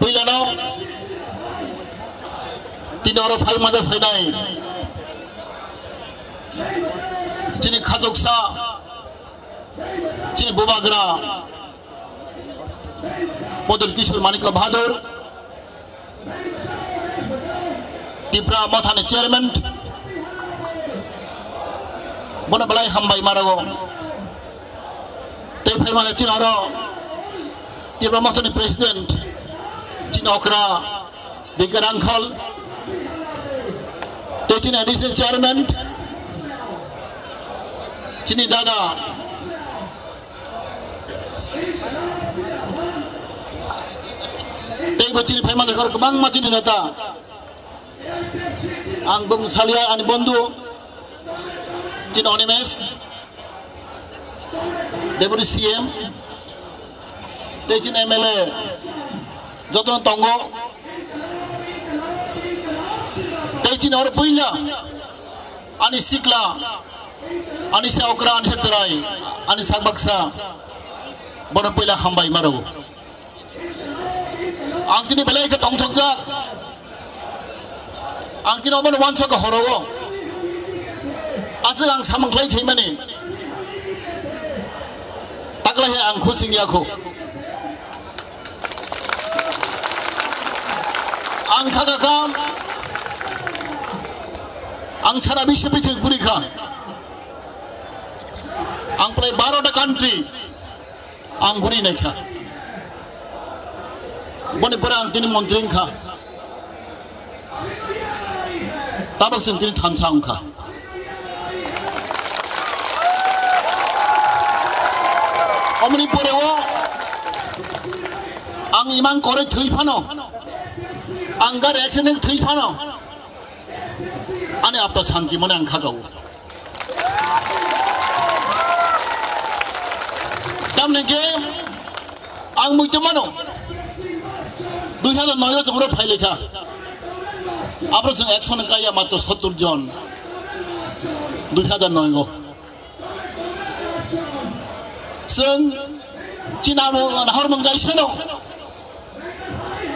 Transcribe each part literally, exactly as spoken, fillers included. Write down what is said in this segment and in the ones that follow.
Puilano tini oro phai manja phainai chini khachuksa, chini bubagra Modon Kishore Manikya Bahadur, Tipra Mothani chairman, bono belai hambai marago. Tei phai manja chini oro Tipra Mothani president, chini okra Bikar Rangkhol, tei chini additional chairman, chini dada, tei bo chini phai manja kwbangma chini neta. Ang bung salia ani bondhu, chini Animesh, Deputy C M, tei chini M L A, jotono tongo. Tei chini oro puila ani sikla, ani se okra, ani se chwrai, ani sak baksa, bono puila hambai marago. Ang tini belai khe tongthokjak. Ang tini obono uansukha horo o. Aswk ang samung khlai thaimani. Taklai he ang khusing yakho. Ang kha kha kha. Ang sara biswe pithir guri kha. Ang prai baro ta country. Ang guri naikha. Boni pore ang tini montri wngkha. Tabok chwng tini thansa wngkha. Omoni pore o ang imang kore thwi phano, ang gari accident thwi phano, ani apta santi mane ang khagao. Tamni ke ang muitu mano. Dui hajar noi o chwng ro phai lekha. Abro chwng ekshon kaya matro sottur jon. Dui hajar noi o. Chwng chini amo nahor mung gai seno.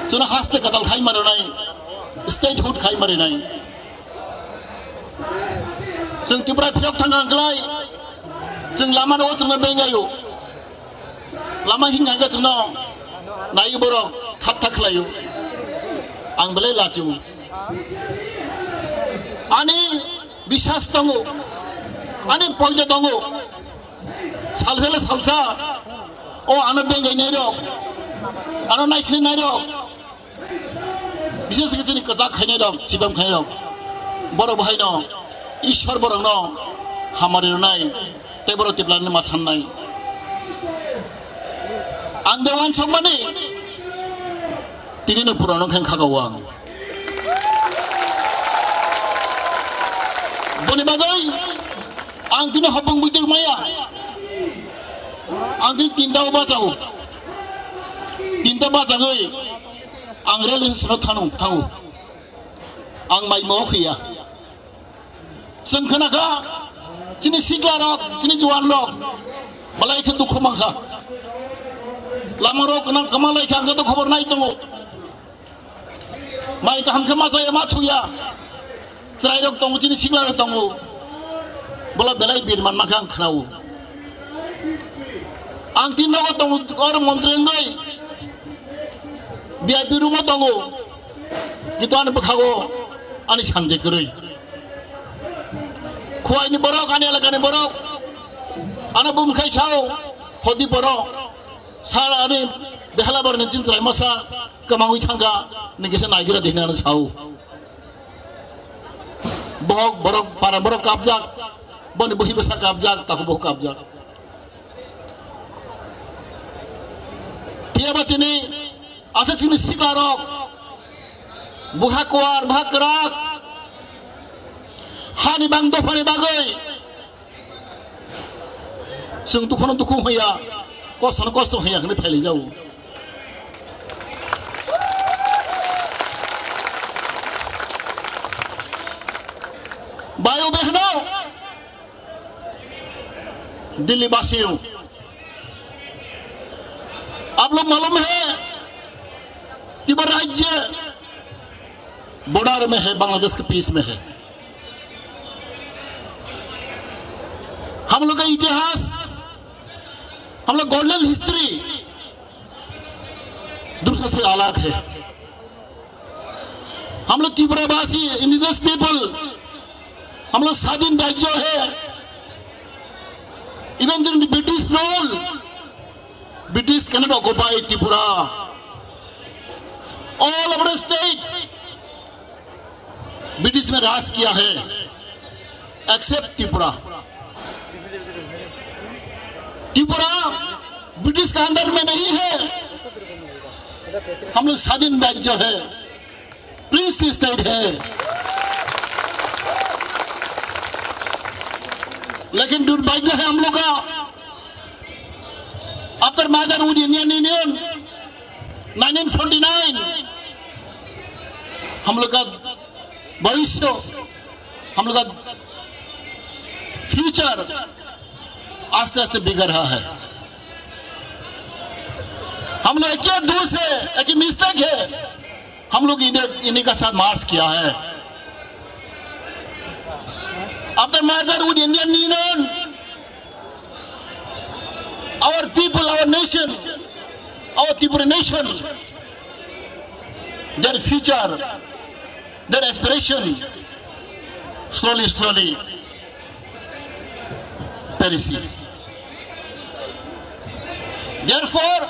Chwngno haste kwtal khai mano nai, statehood khai mano nai. Chwng Tripura phiyok thang ang klai, chwng lama no chwngno bengayo. Lama hing hang chwngno nai borok thak thak khlaio. Ang belai lachiu. Ani biswas tongo, ani poito tongo. Salsa le salsa, o ano bengai nai rok, ano naisli nai rok, bises khe chini kwchak khainai rok, chibam khainai rok, borok bo haino Ishwar borokno hamari rwnai, tei borok tiplani ma sannai. Ang de uansukmani, tini no purano khe khagao ang. Boni bagwi ang tini hopong buitir maya. Ang tini tinta o bachao. Tinta bachagwi ang railway station o thanu, thango. Ang mai mo khiya. Chwng khna kha, chini sikla rok, chini juan rok, belai khe dukhu man kha. Lama rok nang kwma lai kha, ang khe to khobor nai tongo. Mai kaham khe ma chaya, ma thuya. Chwrai rok tongo, chini sikla rok tongo. Bola belai bir man ma kha ang khnao. Ang tin nogo tongo, oro montri wngwi. V I P room o tongo. Kintu ani bwkhago ani santi kwrwi. Khowai ni borok, ani elaka ni borok, ano bumkhai sao, hodi poro, sar ani behela bar ni chinchrai masa, kwmangwi thangkha, nini kisa naigira dihna ano sao. Bohok borok, para borok kapjak, boni buhi bwsa kapjak, takhuk bohok kapjak. Phiya ba tini aswk chini sikla rok, bwkha kuar, bwkha kwrak, hani bang dophani bagwi chwng dukhuno dukhu hwnya, kostono kosto hwnya hwnwi phailai jago. Bayo behno, Delhi basiyo. Aap log malum hai, Tibet राज्य बॉर्डर में है, बांग्लादेश के पीस में है। हम लोग का इतिहास, हम लोग गोल्डन हिस्ट्री दूसरों से अलग है। हम लोग त्रिपुरावासी, इंडिजिनस पीपल, हम लोग स्वाधीन राज्य है। Even during the British rule, British cannot occupy Tripura. All our state British में राज किया है, एक्सेप्ट त्रिपुरा। त्रिपुरा ब्रिटिश का अंडर में नहीं है, हम लोग स्वाधीन राज्य है, प्रिंसली स्टेट है। लेकिन दुर्भाग्य है हम लोग का, after merger with Indian union nineteen forty nine, हम लोग का भविष्य, हम लोग का फ्यूचर आस्ते आस्ते बिगड़ रहा है। हम लोग एक ही दूर से, एक ही मिस्टेक है, हम लोग इन्हें, इन्हीं का साथ मार्च किया है। After merger with Indian Union, our people, our nation, our Tripura nation, their future, their aspiration slowly, slowly perishing. Therefore,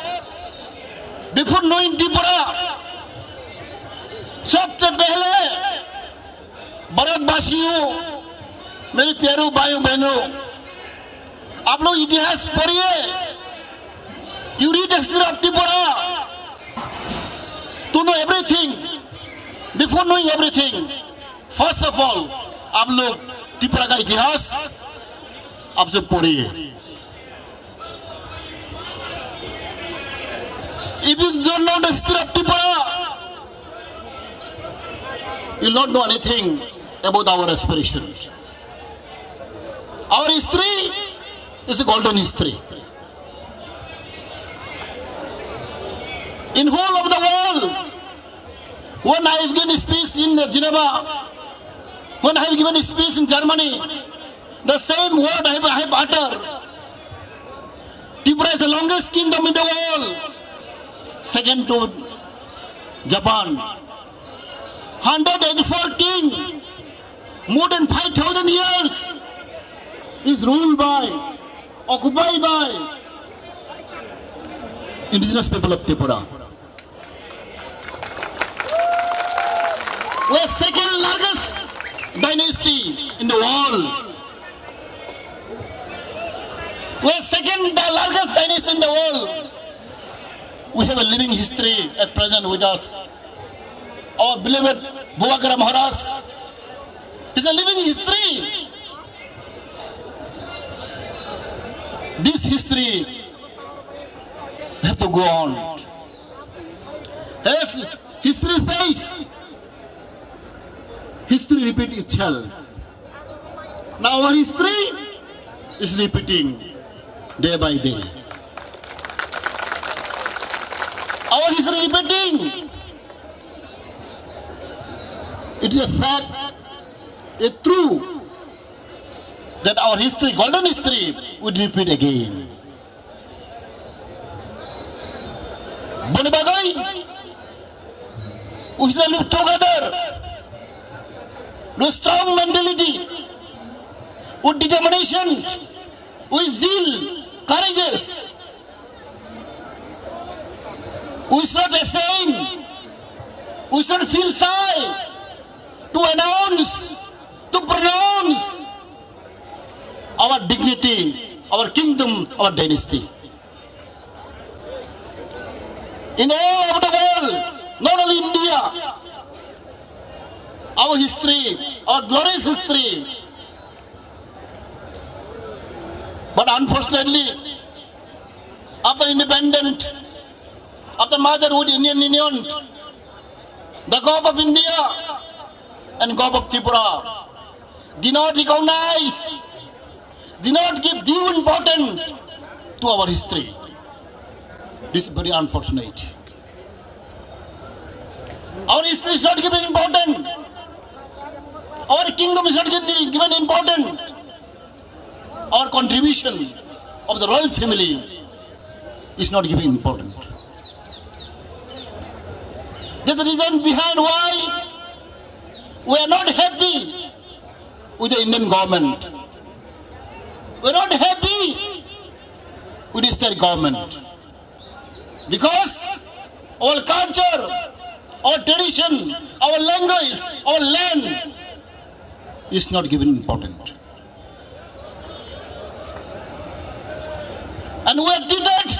before knowing Tripura, सबसे पहले भारतवासियों, मेरे प्यारे भाइयों बहनों, आप लोग इतिहास पढ़िए, you read the history of Tripura to know everything. Before knowing everything, first of all, आप लोग त्रिपुरा का इतिहास आप सब पढ़िए। If you don't know the history of Tripura, you will not know anything about our aspiration. Our history is a golden history. In whole of the world, when I have given speech in Geneva, when I have given speech in Germany, the same word I have, I have uttered. Tripura is the longest kingdom in the world, second to Japan. Hundred eighty-four king, more than five thousand years, is ruled by, occupied by indigenous people of Tripura. We're second largest dynasty in the world. We're second the largest dynasty in the world. We have a living history at present with us. Our beloved Bubagra Maharaj is a living history. This history have to go on. As history says, history repeat itself. Now our history is repeating day by day. Our history repeating. It is a fact, a true, that our history, golden history, would repeat again. Boni bagwi, we shall live together with strong mentality, with determination, with zeal, courageous. We should not ashamed. We should not feel shy to announce, to pronounce our dignity, our kingdom, our dynasty. In all over the world, not only India, our history, our glorious history. But unfortunately, after independent, after merger with Indian Union, the Government of India and Government of Tripura did not recognize, did not give due importance to our history. This is very unfortunate. Our history is not given important. Our kingdom is not given, given important. Our contribution of the royal family is not given important. That's the reason behind why we are not happy with the Indian government. We are not happy with the state government. Because our culture, our tradition, our language, our land is not given important. And we are treated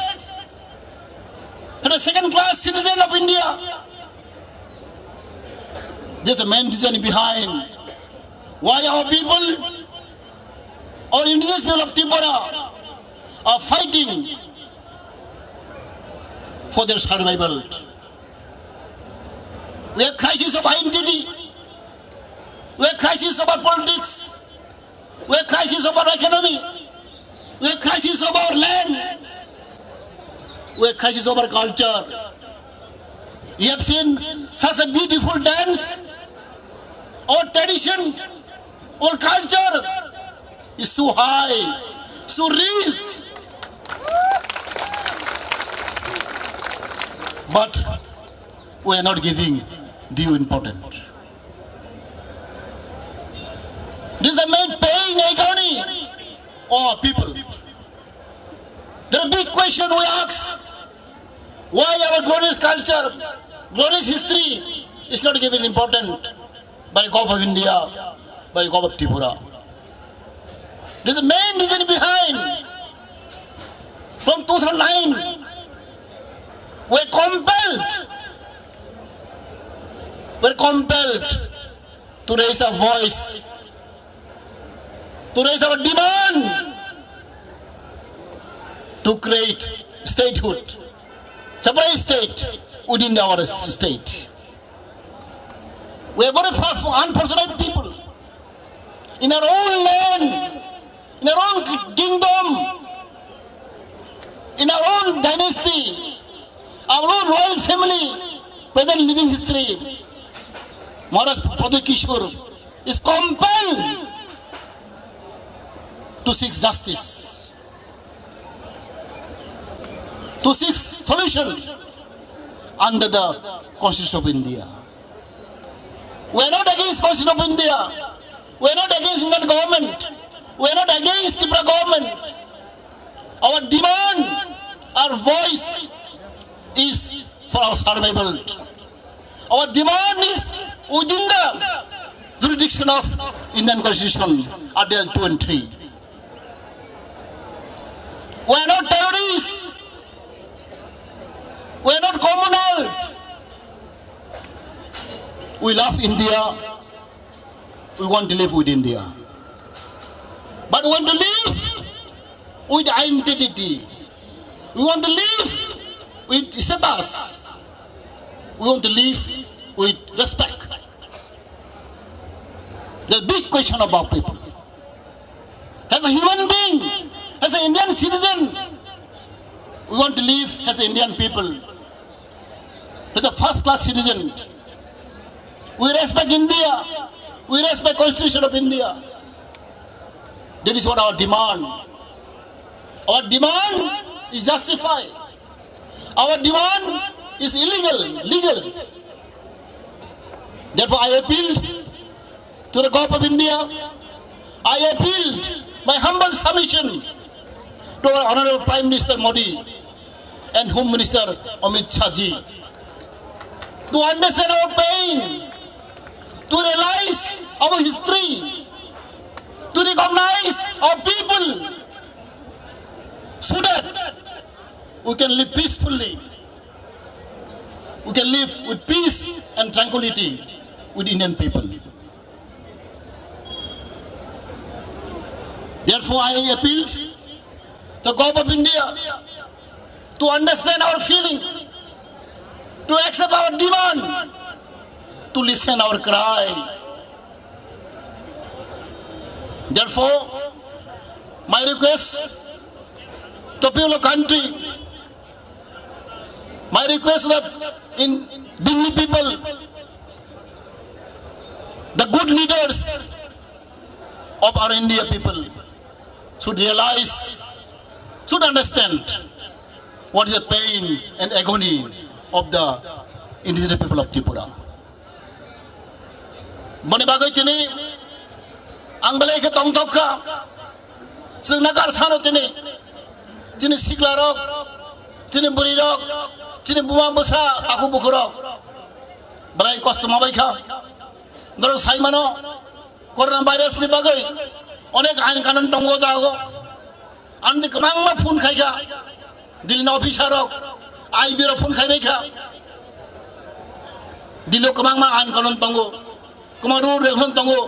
as a second class citizen of India. This is the main reason behind why our people, our indigenous people of Tripura, are fighting for their survival. We have crisis of identity. We have crisis of our politics. We have crisis of our economy. We have crisis of our land. We have crisis of our culture. You have seen such a beautiful dance. Our tradition, our culture is so high, so rich. But we are not giving due importance. This is the main pain agony of people. There are big question we ask. Why our glorious culture, glorious history is not given important by Government of India, by Government of Tripura? This is the main reason behind. From two thousand nine, we are compelled, we are compelled to raise our voice, to raise our demand to create statehood, separate state within our state. We are very far from unfortunate people. In our own land, in our own kingdom, in our own dynasty, our own royal family, present living history, Maharaj Pradyot Kishore is compelled to seek justice, to seek solution under the Constitution of India. We are not against Constitution of India. We are not against Indian government. We are not against Tripura government. Our demand, our voice is for our survival. Our demand is within the jurisdiction of Indian Constitution, Article two and three. We are not terrorists. We are not communal. We love India. We want to live with India. But we want to live with identity. We want to live with status. We want to live with respect. The big question of our people. As a human being, as an Indian citizen, we want to live as Indian people, as a first class citizen. We respect India. We respect Constitution of India. That is what our demand. Our demand is justified. Our demand is illegal, legal. Therefore, I appeal to the Government of India. I appeal my humble submission to our Honorable Prime Minister Modi and Home Minister Amit Shah ji to understand our pain, to realize our history, to recognize our people, so that we can live peacefully. We can live with peace and tranquility with Indian people. Therefore, I appeal to Government of India to understand our feeling, to accept our demand, to listen our cry. Therefore, my request to people of country, my request that in Delhi people, the good leaders of our India people should realize, should understand what is the pain and agony of the indigenous people of Tripura. Boni bagwi tini ang belai khe tongthok kha. Chwng nagar sano tini, chini sikla rok, chini bwrwi rok, chini buma bwsa, aku buku rok belai kosto ma bai kha. Norok sai mano, corona virus ni bagwi onek ain kanun tongo jago. Ang je kwbangma phone khai kha, Delhi ni officer rok, I B rok phone khai bai kha. Delhi o kwbangma ain kanun tongo, kwbangma rule regulation tongo,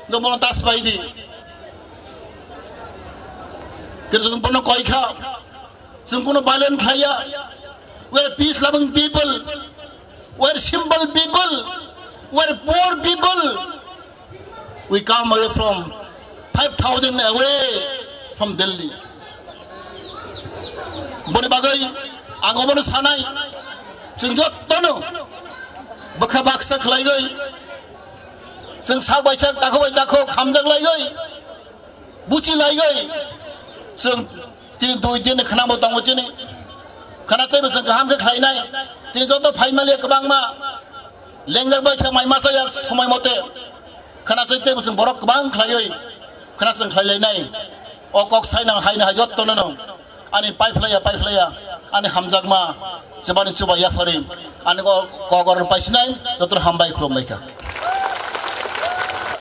no bono tas pai di. Kero chwng bono koi kha, chwng kuno violent khaiya. We are peace loving people, we are simple people, we are poor people. We come away from five thousand away from Delhi. Boni bagwi ang obono sanai, chwng jottono bwkha baksa khlaigwi, chwng sak bai sak, takho bai takho hamjak laigwi, buchi laigwi, chwng tini dui din khwnamo tongo chini. Khwna teibo chwng kaham khe khlainai. Tini joto phaimaliya kwbangma lengjak bai khe mai masa ya somoi mote. Khwna chai teibo chwng borok kwbang khlaiwi khwna chwng khlai lainai. O kok saina haina hai jotto no no. Ani pai phlaiya, pai phlaiya. Ani hamjakma chubani chuba yaphari. Ani ko-, kok or paisinai, joto hambai khulumbai kha.